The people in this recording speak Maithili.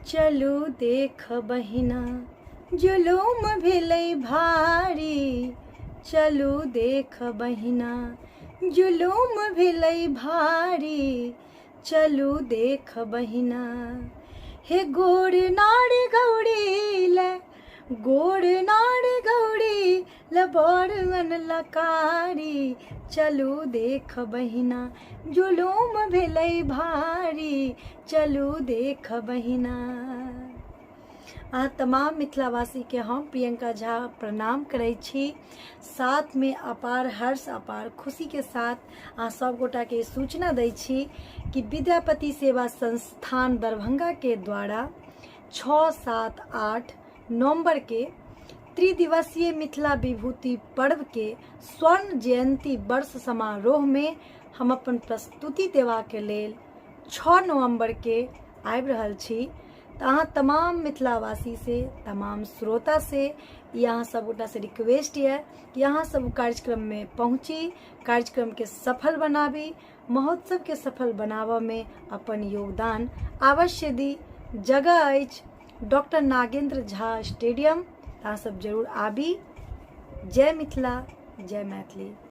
चलू देख बहिना जुलूम भेलै भारी, चलू देख बहिना जुलूम भेलै भारी, चलू देख बहिना। हे गोर नार गौरी ले, गोर नार गौरी ले बड़ लकारी, चलू देख बहिना जुलूम भेलै भारी, चलू देख बहिना। अहाँ तमाम मिथिलावासीके हम प्रियंका झा प्रणाम करै छी। साथमे अपार हर्ष अपार खुशीके साथ अहाँ सब गोटाके सूचना दै छी कि विद्यापति सेवा संस्थान दरभंगाके द्वारा 6, 7, 8 नवम्बरके त्रिदिवसीय मिथिला विभूति पर्वके स्वर्ण जयंती वर्ष समारोहमे हम अपन प्रस्तुति देबाके लेल 6 नवम्बरके आबि रहल छी। तऽ अहाँ तमाम मिथिलावासी से, तमाम श्रोता से ई अहाँ सब गोटा से रिक्वेस्ट यऽ कि अहाँ सब कार्यक्रम में पहुँची, कार्यक्रम के सफल बनाबी, महोत्सव के सफल बनाबऽ में अपन योगदान अवश्य दी। जगह अछि डॉक्टर नागेंद्र झा स्टेडियम, अहाँ सब जरूर आबी। जय मिथिला, जय मैथिली।